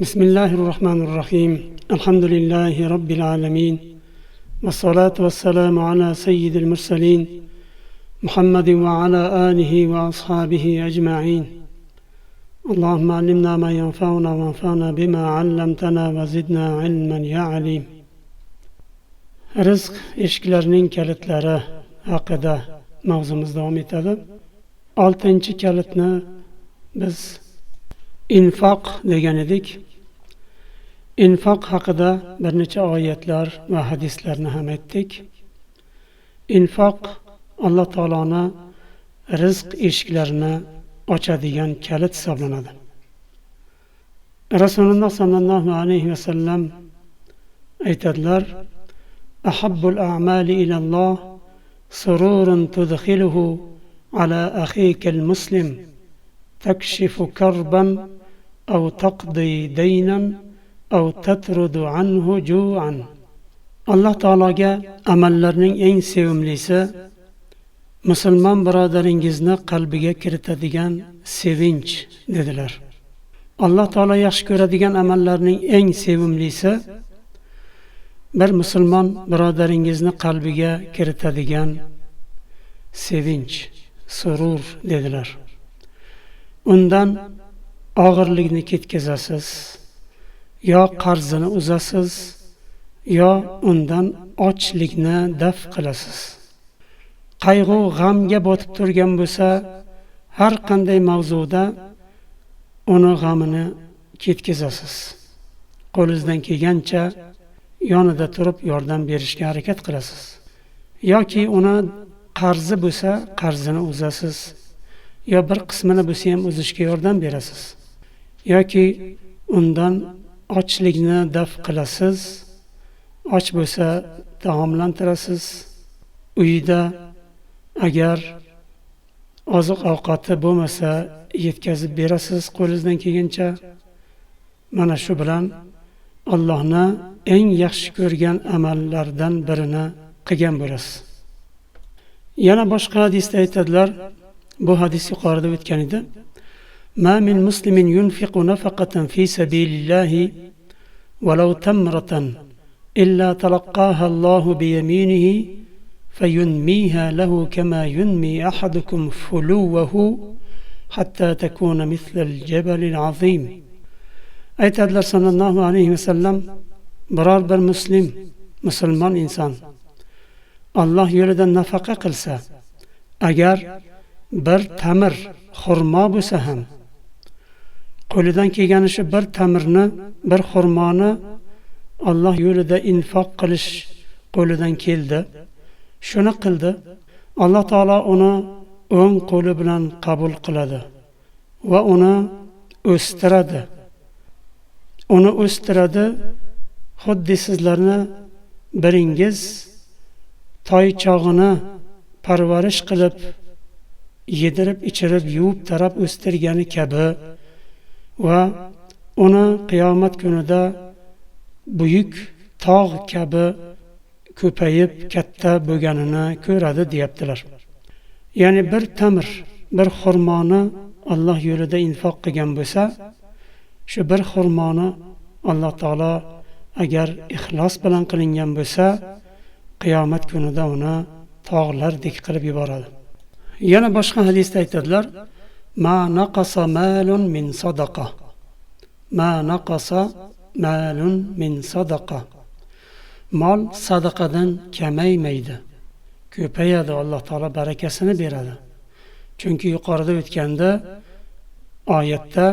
بسم الله الرحمن الرحيم. الحمد لله رب العالمين، والصلاة والسلام على سيد المرسلين محمد وعلى آله وأصحابه أجمعين. اللهم علمنا ما ينفعنا وانفعنا بما علمتنا وزدنا علما يا عليم. Rizq eshiklarining kalitlari haqida mavzumiz davom etadi. Oltinchi kalitni biz infoq degan edik. Infoq haqida bir necha oyatlar va hadislarni ham aytdik. Infoq Alloh taoloni rizq eshiklarini ochadigan kalit hisoblanadi. Rasululloh sallallohu alayhi vasallam aytadilar: "Ahabbul a'mali ilalloh sururun tudkhiluhu ala akhikal muslim takshifu karban aw taqdi daynan aw tatrudu anhu ju'an." Alloh taologa amallarning eng sevimlisi musulmon birodaringizni qalbiga kiritadigan sevinch dedilar. Alloh taolo yaxshi ko'radigan amallarning eng sevimlisi bir musulmon birodaringizni qalbiga kiritadigan sevinch, surur dedilar. Undan og'irlikni ketkazasiz, yo qarzini uzasiz, yo undan ochlikni daf qilasiz. Qayg'u g'amga botib turgan bo'lsa, har qanday mavzuda uni g'amini ketkazasiz. Qo'lingizdan kelgancha yonida turib yordam berishga harakat qilasiz. Yoki uni qarzi bo'lsa, qarzini uzasiz, yo bir qismini bo'lsa ham uzishga yordam berasiz. Yoki undan ochlikni daf qilasiz, och bo'lsa taomlantirasiz. Uyida agar oziq ovqati bo'lmasa yetkazib berasiz qo'lingizdan kelgancha. Mana shu bilan Allohni eng yaxshi ko'rgan amallardan birini qilgan bo'lasiz. Yana boshqa hadisda aytadilar, bu hadis yuqorida o'tgan edi. Ma min muslimin yunfiqu nafaqatan fi sabilillahi walau tamratan illa talaqqaha Allohu biyaminihi fayunmiha lahu kama yunmi ahadukum fuluwahu hatta takuna mithlal jabalil azim. Aytadilar sallallohu alayhi vasallam, biror bir muslim, musulmon inson Alloh yo'lida nafaqa qilsa, agar bir tamir xurmo bo'lsa ham, qo'lidan kelgani shu bir tamirni, bir xurmoni Alloh yo'lida infoq qilish qo'lidan keldi, shuni qildi, Alloh taolo uni o'ng qo'li bilan qabul qiladi va uni o'stiradi. Uni o'stiradi, xuddi sizlarni biringiz toychog'ini parvarish qilib, yedirib, ichirib, yuvib, tarab o'stirgani kabi va uni qiyomat kunida buyuk tog' kabi ko'payib katta bo'lganini ko'radi deyaptilar. Ya'ni bir tamir, bir xurmoni Alloh yo'lida infoq qilgan bo'lsa, shu bir xurmoni Alloh taolo agar ixlos bilan qilingan bo'lsa, qiyomat kunida uni tog'lardek qilib yuboradi. Yana boshqa hadisda aytadilar: "Ma naqasa malun min sadaqa. Ma naqasa malun min sadaqa." Mol sadaqadan kamaymaydi, ko'payadi, Alloh taolo barakasini beradi. Chunki yuqorida o'tganda oyatda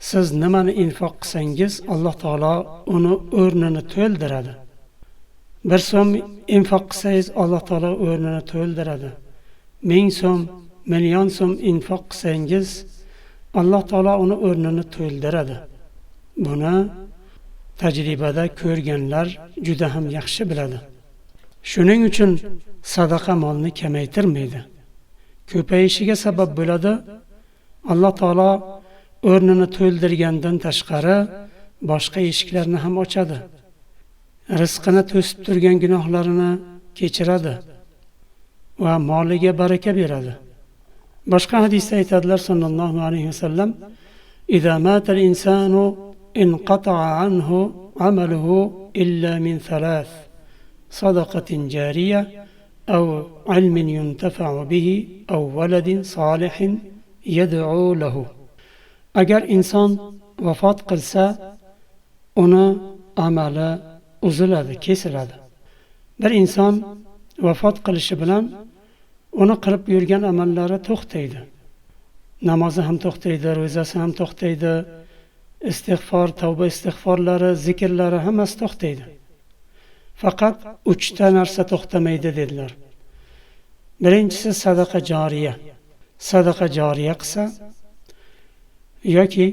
siz nimani infoq qilsangiz, Alloh taolo uni o'rnini to'ldiradi. Bir so'm infoq qilsangiz, Alloh taolo o'rnini to'ldiradi. 1000 so'm, million so'm infoq qilsangiz, Alloh taolo uni o'rnini to'ldiradi. Buni tajribada ko'rganlar juda ham yaxshi biladi. Shuning uchun sadaqa molni kamaytirmaydi, ko'payishiga sabab bo'ladi. Alloh taolo o'rnini to'ldirgandan tashqari boshqa eshiklarni ham ochadi. Rizqini to'sib turgan gunohlarini kechiradi va moliga baraka beradi. Boshqa hadisda aytadilar sallallohu alayhi vasallam: "Iza matal insanu انقطع عنه عمله إلا من ثلاث: صدقة جارية أو علم ينتفع به أو ولد صالح يدعو له. Agar inson vafot qilsa, uni amali uziladi, kesiladi. Bir inson vafot qilishi bilan uni qilib yurgan amallari to'xtaydi. Namozi ham to'xtaydi, ro'zasi ham to'xtaydi, istig'for, tavba istig'forlari, zikrlari hammasi to'xtaydi. Faqat uchta narsa to'xtamaydi dedilar. Birinchisi sadaqa joriya. Sadaqa joriya qilsa yoki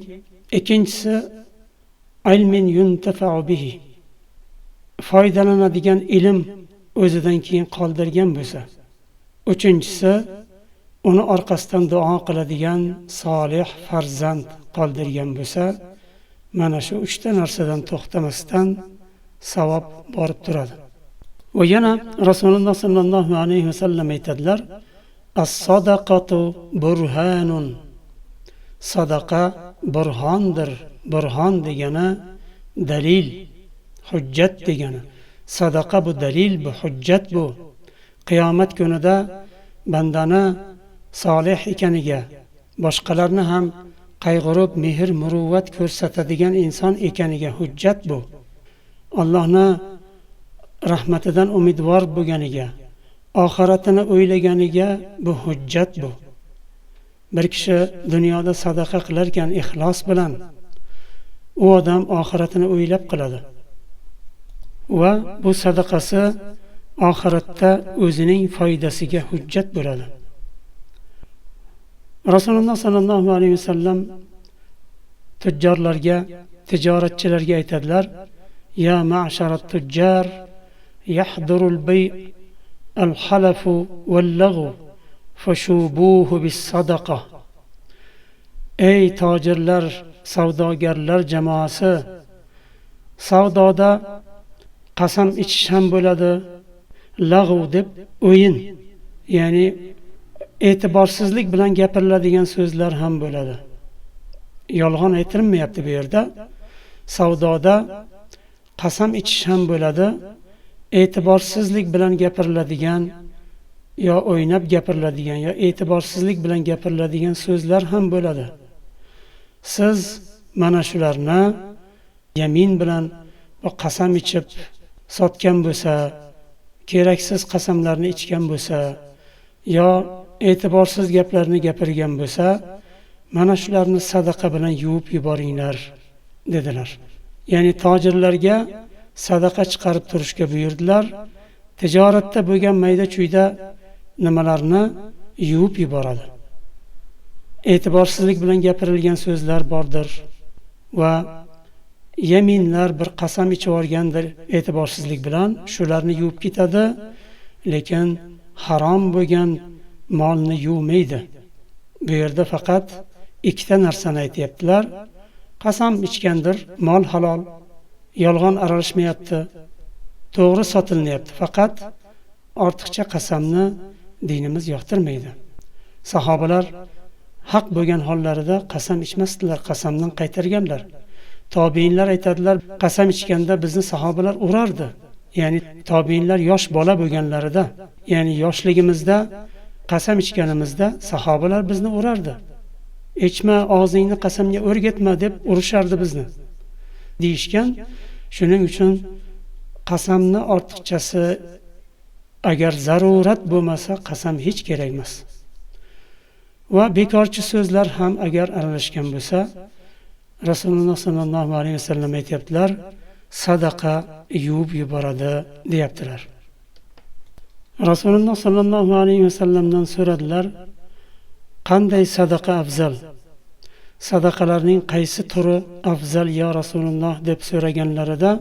ikkinchisi ilmin yuntafa'u bihi, foydalanadigan ilm o'zidan keyin qoldirgan bo'lsa. Uchinchisi uni orqasidan duo qiladigan solih farzand qoldirgan bo'lsa, mana shu uchta narsadan to'xtamasdan savob borib turadi. Va yana Rasululloh sallallohu alayhi vasallam aytadilar: "As-sadaqatu burhanun." Sadaqa burhondir. Burhon degani dalil, hujjat degani. Sadaqa bu dalil, bu hujjat bu. Qiyomat kunida bandani solih ekaniga, boshqalarni ham qayg'urib mehr muruvvat ko'rsatadigan inson ekaniga hujjat bu. Allohni rahmatidan umidvor bo'lganiga, oxiratini o'ylaganiga bu hujjat bu. Bir kishi dunyoda sadaqa qilarkan ixlos bilan, u odam oxiratini o'ylab qiladi va bu sadaqasi oxiratda o'zining foydasiga hujjat bo'ladi. Rasululloh sallallohu alayhi vasallam tujjorlarga, tijoratchilarga aytadilar: "Ya ma'sharat tujjar, yahdurul bay' al-halafu wal-laghu fashubuhu bis-sadaqa." Ey tojirlar, savdogarlar jamoasi, savdoda qasam ichish ham bo'ladi, lag'u deb o'yin, ya'ni e'tiborsizlik bilan gapiriladigan so'zlar ham bo'ladi. Yolg'on aytilmayapti bu yerda. Savdoda qasam ichish ham bo'ladi, e'tiborsizlik bilan gapiriladigan yo o'ynab gapiriladigan yo e'tiborsizlik bilan gapiriladigan so'zlar ham bo'ladi. Siz mana shularni yamin bilan va qasam ichib sotgan bo'lsa, keraksiz qasamlarni ichgan bo'lsa yo e'tiborsiz gaplarni gapirgan bo'lsa, mana shularni sadaqa bilan yuvib yuboringlar dedilar. Ya'ni tojirlarga sadaqa chiqarib turishga buyurdilar. Tijoratda bo'lgan mayda-chuyda nimalarni yuvib yuboradi. E'tiborsizlik bilan gapirilgan so'zlar bordir va yaminlar, bir qasam ichib olgandir e'tiborsizlik bilan, shularni yuvib ketadi, lekin harom bo'lgan molni yuvmaydi. Bu yerda faqat ikkita narsani aytyaptilar. Qasam ichgandir, mol halol, yolg'on aralashmayapti, to'g'ri sotilyapti. Faqat ortiqcha qasamni dinimiz yoqtirmaydi. Sahobalar haq bo'lgan hollarida qasam ichmasdilar, qasamdan qaytarganlar. Tobiinlar aytadilar, qasam ichganda bizni sahobalar urardi. Ya'ni tobiinlar yosh bola bo'lganlarida, ya'ni yoshligimizda qasam ichganimizda sahobalar bizni urardi. Ichma, og'zingni qasamga o'rgatma deb urishardi bizni deyishgan. Shuning uchun qasamni ortiqchasi agar zarurat bo'lmasa qasam hech kerak emas. Va bekorchi so'zlar ham agar aralashgan bo'lsa, Rasululloh sallallohu alayhi vasallam aytibdilar, sadaqa yuvib yuboradi deyaptilar. Rasululloh sallallohu alayhi vasallamdan so'radilar, qanday sadaqa afzal? Sadaqalarning qaysi turi afzal ya Rasululloh deb so'raganlarida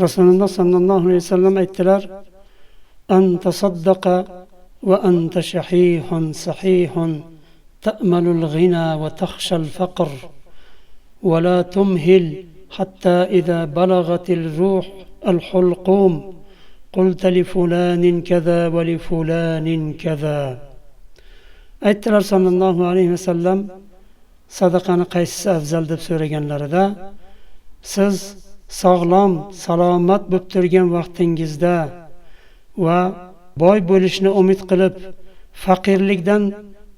Rasululloh sallallohu alayhi vasallam aytdilar: "An tasaddaqa va anta shahihun sahihun ta'malul ghina va takhshal faqr va la tumhil hatta idha balagatil ruh al-hulqum qulta li fulanin kaza va li fulanin kaza." Aytdilar sallallohu alayhi vasallam, Sadaqani qaysisi afzal deb so'raganlarida, siz sog'lom, salomat bo'lib turgan vaqtingizda va boy bo'lishni umid qilib, faqirlikdan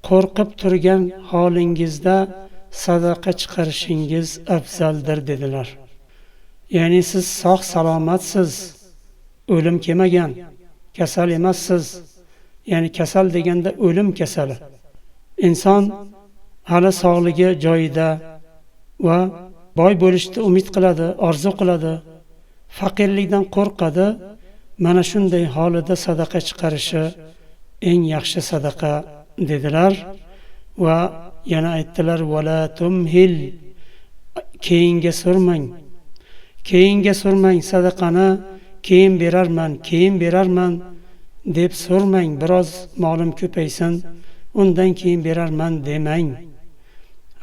qo'rqib turgan holingizda sadaqa chiqarishingiz afzaldir dedilar. Ya'ni siz sog' salomatsiz, o'lim kelmagan, kasal emassiz. Ya'ni kasal deganda o'lim kasali. Inson hali sog'ligi joyida va boy bo'lishni umid qiladi, orzu qiladi, faqirlikdan qo'rqadi. Mana shunday holida sadaqa chiqarishi eng yaxshi sadaqa dedilar. Va yana aytdilar: "Vala tumhil", keyinga surmang. Keyinga surmang sadaqani, keyin berarman, keyin berarman deb so'rmang, biroz molim ko'paysin, undan keyin berarman demang.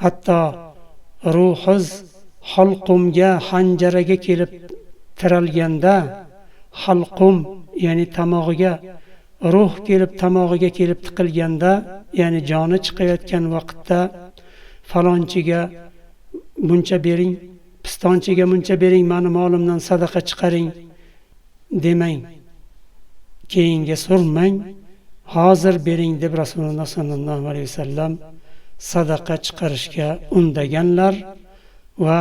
Hatto ruhiz halqumga, hanjaraga kelib tiralganda, halqum ya'ni tomog'iga ruh kelib tomog'iga kelib tiqilganda, ya'ni joni chiqayotgan vaqtda falonchiga buncha bering, pistonchiga buncha bering, mani molimdan sadaqa chiqaring demang. Keyinga surmang, hozir bering deb Rasululloh sallallohu alayhi vasallam sadaqa chiqarishga undaganlar. Va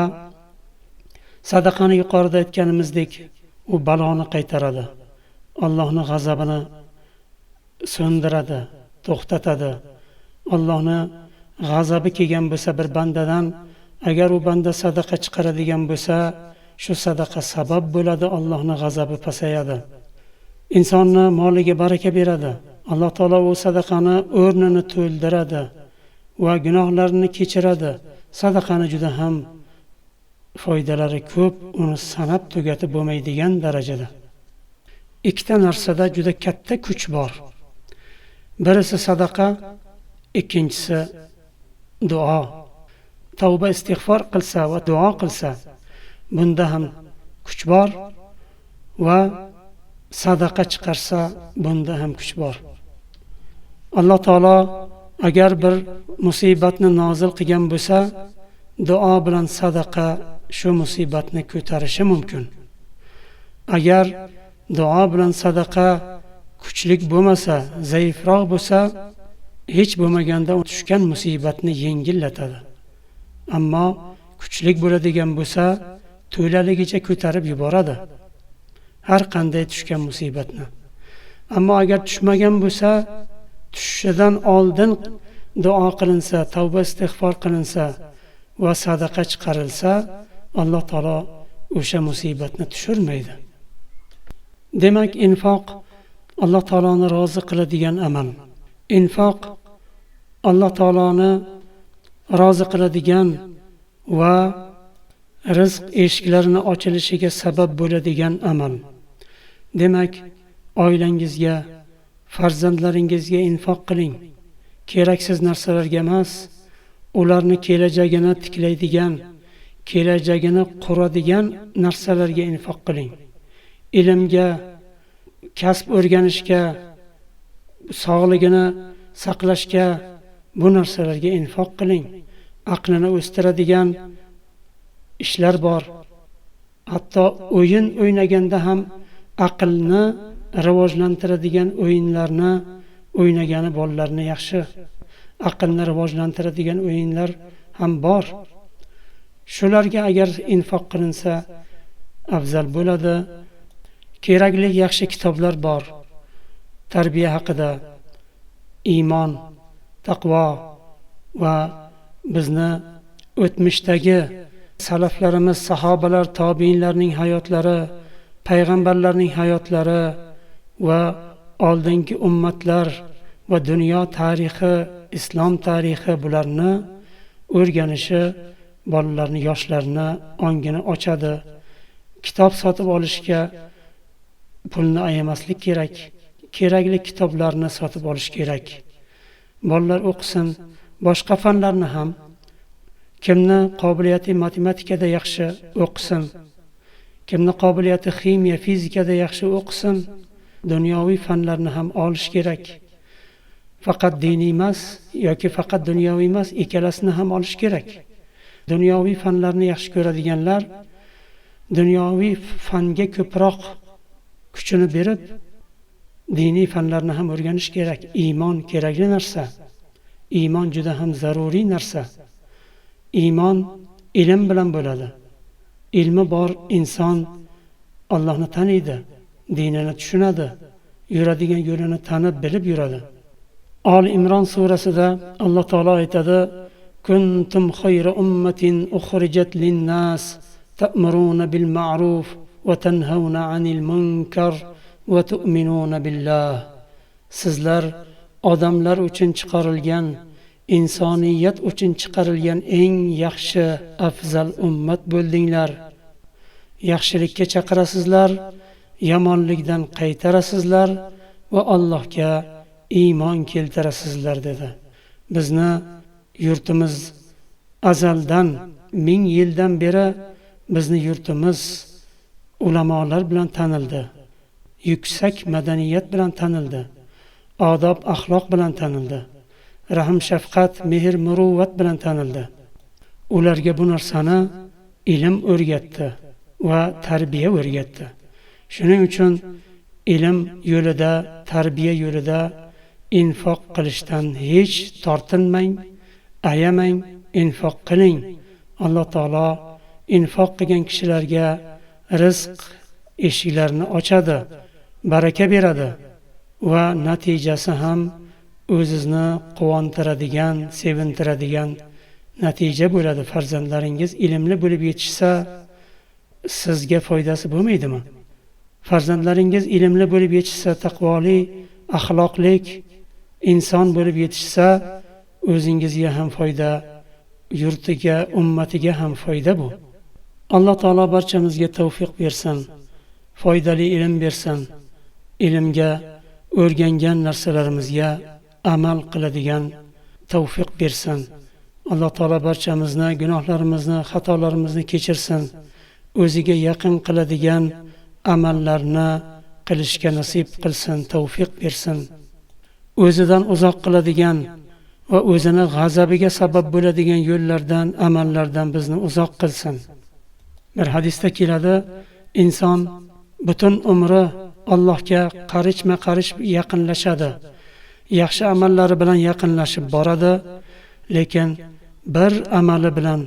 sadaqani yuqorida aytganimizdek, u baloni qaytaradi, Allohning g'azabini so'ndiradi, to'xtatadi. Allohning g'azabi kelgan bo'lsa bir bandadan, agar u banda sadaqa chiqaradigan bo'lsa, shu sadaqa sabab bo'ladi, Allohning g'azabi pasayadi. Insonni moliga baraka beradi. Alloh taolo u sadaqani o'rnini to'ldiradi va gunohlarini kechiradi. Sadaqani juda ham foydalari ko'p, uni sanab tugatib bo'lmaydigan darajada. Ikkita narsada juda katta kuch bor. Birisi sadaqa, ikkinchisi duo. Tavba istig'for qilsa va duo qilsa, bunda ham kuch bor va sadaqa chiqarsa, bunda ham kuch bor. Alloh taolo agar bir musibatni nozil qilgan bo'lsa, duo bilan sadaqa shu musibatni ko'tarishi mumkin. Agar duo bilan sadaqa kuchlik bo'lmasa, zaifroq bo'lsa, hech bo'lmaganda tushgan musibatni yengillatadi. Ammo kuchlik bo'ladigan bo'lsa, to'laligicha ko'tarib yuboradi har qanday tushgan musibatni. Ammo agar tushmagan bo'lsa, tushishidan oldin duo qilinsa, tavba istig'for qilinsa va sadaqa chiqarilsa, Alloh taolo o'sha musibatni tushirmaydi. Demak, infoq Alloh taoloni rozi qiladigan amal. Infoq Alloh taoloni rozi qiladigan va rizq eshiklarini ochilishiga sabab bo'ladigan amal. Demak, oilangizga, farzandlaringizga infoq qiling. Keraksiz narsalarga emas, ularni kelajagini tiklaydigan, kelajagini quradigan narsalarga infoq qiling. Ilmga, kasb o'rganishga, sog'ligini saqlashga, bu narsalarga infoq qiling. Aqlini o'stiradigan ishlar bor. Hatto o'yin o'ynaganda ham aqlni rivojlantiradigan o'yinlarni o'ynagani bolalarni yaxshi. Aqlni rivojlantiradigan o'yinlar ham bor. Shularga agar infoq qilinsa afzal bo'ladi. Kerakli yaxshi kitoblar bor. Tarbiya haqida, iymon, taqvo va bizni o'tmishdagi salaflarimiz, sahobalar, tobiinlarning hayotlari, payg'ambarlarning hayotlari va oldingi ummatlar va dunyo tarixi, islom tarixi, bularni o'rganishi bolalarni, yoshlarni ongini ochadi. Kitob sotib olishga pulni ayamaslik kerak. Kerakli kitoblarni sotib olish kerak. Bolalar o'qisin, boshqa fanlarni ham. Kimni qobiliyati matematikada yaxshi o'qisin, kimni qobiliyati ximiya, fizikada yaxshi o'qisin, dunyoviy fanlarni ham olish kerak. Faqat diniy emas yoki faqat dunyoviy emas, ikkalasini ham olish kerak. Dunyoviy fanlarni yaxshi ko'radiganlar dunyoviy fanga ko'proq kuchini berib, diniy fanlarni ham o'rganish kerak. Iymon kerakli narsa. Iymon juda ham zaruriy narsa. Iymon ilm bilan bo'ladi. Ilmi bor inson Allohni taniydi, dinini tushunadi, yuradigan yo'lini tanib bilib yuradi. Oli Imron surasida Alloh taolo aytadi: Kuntum khayra ummatin ukhrijat lin-nas ta'muruna bil ma'ruf va tanhauna 'anil munkar va tu'minuna billah. Sizlar odamlar uchun chiqarilgan, insoniyat uchun chiqarilgan eng yaxshi, afzal ummat bo'ldinglar. Yaxshilikka chaqirasizlar, yomonlikdan qaytarasizlar va Allohga iymon keltirasizlar dedi. Bizni yurtimiz azaldan, 1000 yildan beri bizni yurtimiz ulamolar bilan tanildi. Yuksak madaniyat bilan tanildi. Odob, axloq bilan tanildi. Rahm, shafqat, mehr, muruvvat bilan tanildi. Ularga bu narsani ilm o'rgatdi va tarbiya o'rgatdi. Shuning uchun ilm yo'lida, tarbiya yo'lida infoq qilishdan hech tortinmang, ayamang, infoq qiling. Alloh taolo infoq qilgan kishilarga rizq eshiklarini ochadi, baraka beradi va natijasi ham o'zizni quvontiradigan, sevintiradigan natija bo'ladi. Farzandlaringiz ilmli bo'lib yetishsa, sizga foydasi bo'lmaydimi? Farzandlaringiz ilmli bo'lib yetishsa, taqvoli, axloqlik inson bo'lib yetishsa, o'zingizga ham foyda, yurtiga, ummatiga ham foyda bu. Alloh taolo barchamizga tavfiq bersin, foydali ilm bersin, ilmga, o'rgangan narsalarimizga amal qiladigan tavfiq bersin. Alloh taolo barchamizni gunohlarimizni, xatolarimizni kechirsin, o'ziga yaqin qiladigan amallarni qilishga nasib qilsin, tavfiq bersin. O'zidan uzoq qiladigan va o'zini g'azabiga sabab bo'ladigan yo'llardan, amallardan bizni uzoq qilsin. Bir hadisda keladi, inson butun umri Allohga qarichma-qarich yaqinlashadi. Yaxshi amallari bilan yaqinlashib boradi, lekin bir amali bilan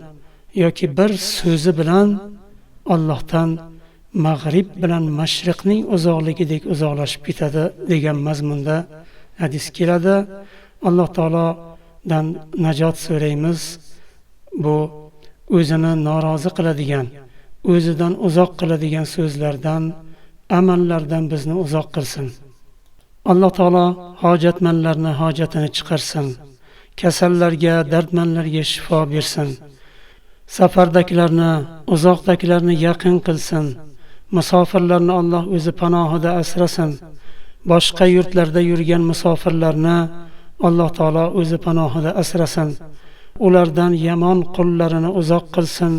yoki bir so'zi bilan Allohdan mag'rib bilan mashriqning uzoqligidek uzoqlashib ketadi degan mazmunda hadis keladi. Alloh taolodan najot so'raymiz. Bu o'zini norozi qiladigan, o'zidan uzoq qiladigan so'zlardan, amallardan bizni uzoq qilsin. Alloh taolo hojatmandlarni hojatini chiqarsin, kasallarga, dardmanlarga shifo bersin, safardagilarni, uzoqdagilarni yaqin qilsin, musofirlarni Alloh o'zi panohida asrasin, boshqa yurtlarda yurgan musofirlarni Alloh taolo o'zi panohida asrasin, ulardan yomon qullarini uzoq qilsin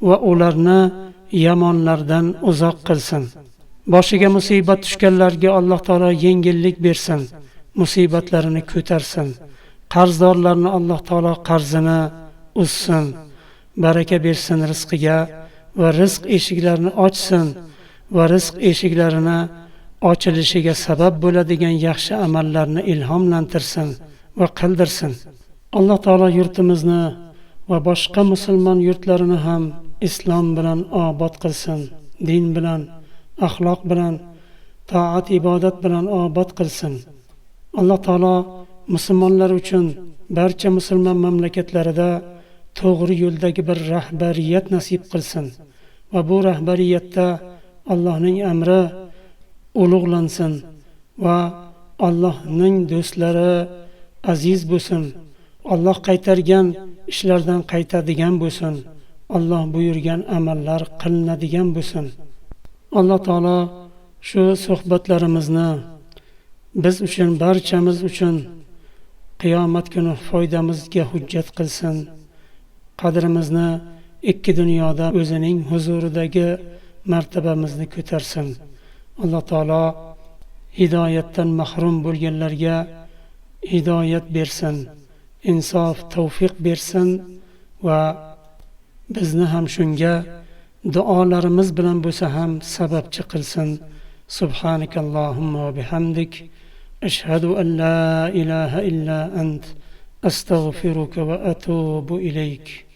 va ularni yomonlardan uzoq qilsin. Boshiga musibat tushganlarga Alloh taolo yengillik bersin, musibatlarini ko'tarsin. Qarzdorlarni Alloh taolo qarzini uzsin, baraka bersin rizqiga va rizq eshiklarini ochsin va rizq eshiklarini ochilishiga sabab bo'ladigan yaxshi amallarni ilhomlantirsin va qildirsin. Alloh taolo yurtimizni va boshqa musulmon yurtlarini ham islom bilan obod qilsin, din bilan, axloq bilan, toat ibodat bilan obod qilsin. Alloh taolo musulmonlar uchun barcha musulmon mamlakatlarida to'g'ri yo'ldagi bir rahbariyat nasib qilsin va bu rahbariyatda Allohning amri ulug'lansin va Allohning do'stlari aziz bo'lsin. Alloh qaytargan ishlardan qaytadigan bo'lsin. Alloh buyurgan amallar qilinadigan bo'lsin. Alloh taolo shu suhbatlarimizni biz uchun, barchamiz uchun qiyomat kuni foydamizga hujjat qilsin. Qadrimizni ikki dunyoda o'zining huzuridagi martabamizni ko'tarsin. Alloh taolo hidoyatdan mahrum bo'lganlarga Hidoyat bersin, insof, tavfiq bersin va bizni ham shunga duolarimiz bilan bo'lsa ham sababchi qilsin. Subhanakallohumma va bihamdik. Ashhadu an la ilaha illa ant. Astag'firuka va atubu ilayk.